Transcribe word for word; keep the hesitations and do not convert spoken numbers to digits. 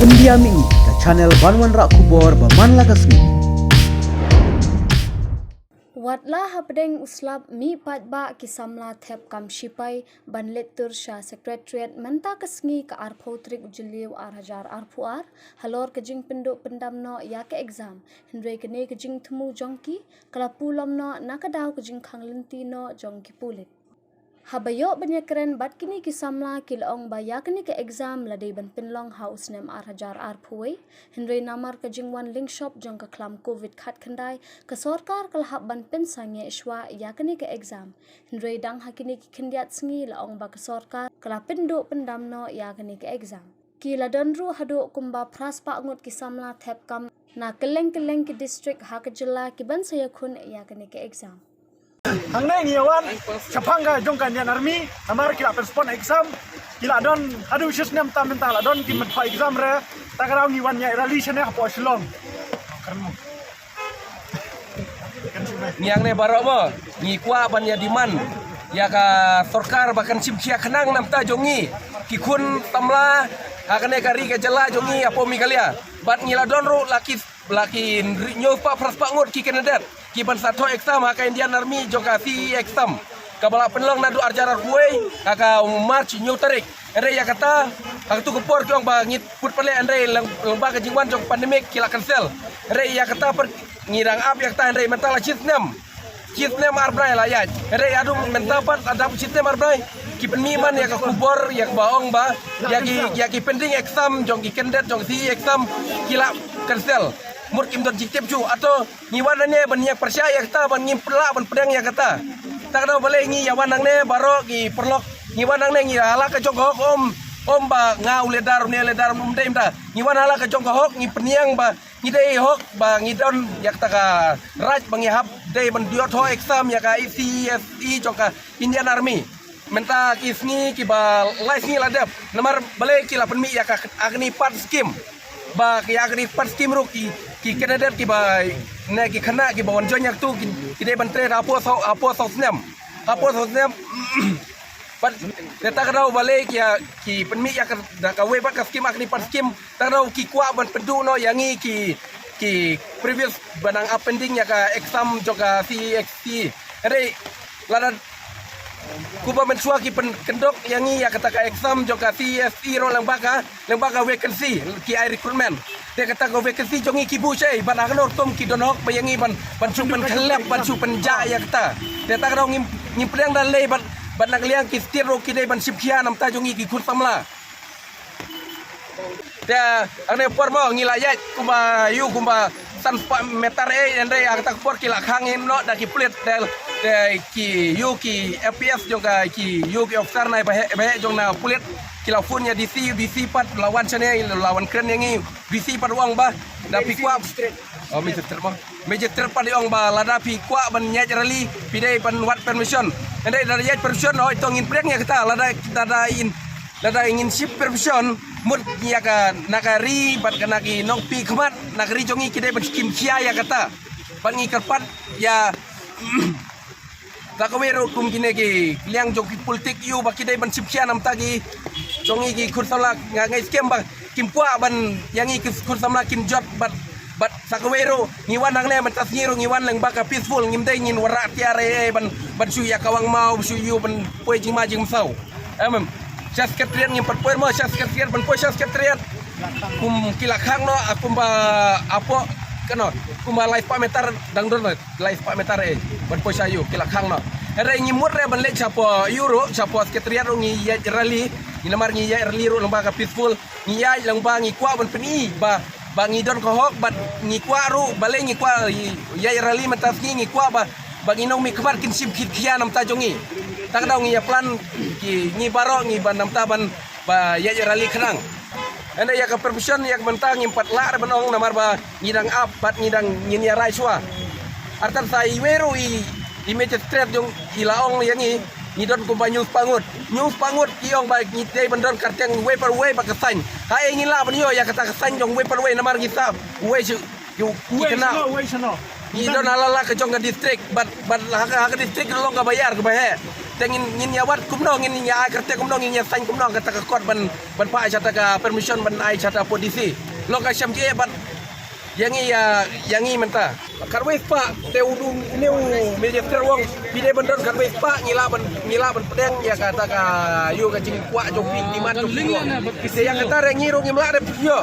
India Mih, ka channel ban wanrah khubor ba man la ka sngi. Watla hapdeng u slap mih paidbah, ki samla thep kam shipai ban leit tur sha Secretariat mynta ka sngi, ka arphew tarik u Jylliew ar hajar arphew ar, halor ka jingpynduh pyndam noh ïa ka exam. Hynrei kane ka jingthmu jong ki ka la pulom noh na ka daw ka jingkhang lynti noh jong ki pulit. Haba ïoh ban ïakren bad kine ki samla, ki la ong ba ïa kane ka exam la dei ban pynlong ha u snem ar hajar arphew wei. Hynrei namar ka jingwan lyngshop jong ka khlam Covid khatkhyndai, ka sorkar ka la hap ban pynsangeh shuwa ïa kane ka exam. Hynrei dang ha kine ki khyndiat sngi la ong ba ka sorkar ka la pynduh pyndam noh ïa kane ka exam. Ki la don ruh haduh kumba phra spah ngut ki samla thep kam na kylleng kylleng ki district ha ka jylla, ki ban sa ïakhun ïa kane ka exam. Hangne ngi ïa wan shaphang ka jong ka Indian Army, namar ki la postpone exam, ki la don haduh shi snem tam mynta la don ki mynta exam re, ta ka daw ngi wan ïa rally shane hapoh Shillong. Ngi hangne baroh mo, ngi kwah ban ïa demand ïa ka sorkar ba kan shim khia khnang na bynta jong ngi ki khun samla ha kane ka ri ka jylla jong ngi hapoh Meghalaya. Bad ngi la don ruh la ki, la ki hynriew spah phra spah ngut ki candidate ki ban sa thoh exam ha ka Indian Army jong ka C E exam, kaba la pynlong naduh ar hajar arphew wei ha ka March hynñiew tarik. Hynrei ïa kata, ha katto ka por ki ong ba ngi put pale, hynrei lyng-, lyngba ka jingwan jong pandemic ki la cancel. Hynrei ïa kata pat ngi dang ap ïa kata, hynrei mynta la shi snem. Shi snem ar bnai la ïaid. Hynrei haduh mynta pat la dap shi snem ar bnai, ki pynmih man ïa ka khubor ïa kaba ong ba ïa ki, ïa ki pending exam jong ki candidate jong C E exam ki la cancel. Mut kim don jingtip shuh, ato ngi wan hangne ban ïa pyrshah ïa kata, ban ngim pynlah ban pdiang ïa kata. Ta ka daw balei ngi ïa wan hangne baroh ki paralok, ngi wan hangne ngi hala ka jong ka hok, ym, ym ba nga u leader, une u leader, ym dei mynta. Ngi wan hala ka jong ka hok, ngi pynïeng ba ngi dei hok ba ngi don ïa kata ka right ba ngi hap dei ban ïoh thoh exam ïa ka C E jong ka Indian Army. Mynta ki sngi kiba lai sngi la dep. Namar balei ki la pynmih ïa ka, ïa kane pat skim. Ba ïa kane pat skim ruh ki, ki candidate kiba, ne ki khynnah kiba wan join ïa katu ki, ki dei ban trei hapoh saw, hapoh saw snem. Hapoh saw snem. Pat, te ta ka daw balei ki, ki pynmih ïa ka, da kawei pat ka skim, ïa kane pat skim. Ta ka daw ki kwah ban pynduh noh ïa ngi ki, ki previous ba nang ap pending ïa ka exam jong ka C E X C. Hynrei lada kumba mynshuwa ki pynkyndok ïa ngi ïa kata ka exam jong ka C E X C ruh lyngba ka, lyngba ka vacancy ki ai recruitment. Te kata ka vacancy jong ngi ki buh shai, bad ha kano ruh ki don hok ba ïa ngi ban, ban shu pynkhyllep, ban shu pynjah ïa kata. Te ta ka daw ngim, ngim pdiang da lei bad, bad na ka liang ki state ruh ki dei ban shim khia na bynta jong ngi ki khun samla. Te hangne por mo ngi la ïaid kumba ïu kumba san spah meter eh, hynrei ha kata ka por ki la khang im noh da ki pulit, te, te ki ïu ki F P S jong ka, ki ïu ki officer na ba heh, ba heh jong na pulit, ki la phone ïa D C, D C pat la wan shane, la wan kren ïa ngi, D C pat u ong ba da phi kwah. Oh, Magistrate mo. Magistrate pat i ong ba lada phi kwah ban ïaid rally, phi dei ban wad permission. Hynrei lada ïaid permission, hooid to ngin pdiang ïa kata, lada, lada in, lada ngin shim permission, mut ïa ka, na ka ri, bad ka na ki nongpynkhmat na ka ri jong ngi ki dei ban shim khia ïa kata. Bad ngi kyrpad ïa, ta kawei ruh kum kine ki liang jong ki politik ïu ba ki dei ban shim khia na bynta ki jong ngi ki khun samla, nga ngeit skhem ba kim kwah ban ïa ngi ki khun samla kin jot bad, bad ta kawei ruh ngi wan hangne mynta sngi ruh ngi wan lyngba ka peaceful, ngim dei ngin wanrah tiar ei ei ban, ban shu ïa kawang maw, shu ïu ban poi jingma jingmynsaw. Em, em. Sha secretariat ngim pat poi mo, sha secretariat ban poi sha secretariat. Kum ki la khang noh, a kumba apo, kano, kumba lai spah meter dang don. Lai spah meter eh, ban poi sha ïu, ki la khang noh. Hynrei ngi mut re ban leit shapoh ïu ruh, shapoh secretariat ruh ngi ïaid rally, ngi namar ngi ïaid rally ruh lyngba ka peaceful, ngi ïaid lyngba ngi kwah ban pyni ba, ba ngi don ka hok, bad ngi kwah ruh, balei ngi kwah ïaid rally mynta sngi ngi kwah ba, ba ki nongmihkhmat kin shim khit khia na bynta jong ngi. Ta ka daw ngi ïa plan, ki ngi baroh ngi ban na bynta ban, ba ïaid rally khnang. Hynrei ïa ka permission ïa ka mynta ngim pat lah re ban ong namar ba ngi dang ap bad ngi dang ngin ïa rai shuwa. Artat sa iwei ruh i, i magistrate jong i la ong ïa ngi, ngi don kumba hynñiew spah ngut. Hynñiew spah ngut i ong ba ngi dei ban don kyrteng uwei pa uwei bad ka sign. Haei ngin lah ban ïoh ïa kata ka sign jong uwei pa uwei namar ngi sah uwei shu, ïa u, uwei kane. Uwei shuh, uwei shuh. Ngi don ha la la ka jong ka district bad, bad ha ka, ha ka district long kaba ïar kaba heh. Te ngin ngin ïa wad kumno, ngin ïa ai kyrteng kumno, ngin ïa sign kumno kata ka kot ban ban phah sha ta ka permission ban ai sha ta po D C. Long ka shem ki bad ïa ngi ïa ïa ngi mynta. Khatwei spah te u dum ne u minister wong phi dei ban don khatwei spah ngi lah ban ngi lah ban pdeng ïa kata ka ïa ka jingkwah jong phi, demand jong phi. Te ïa kata re ngi ruh ngim lah re phi ïa.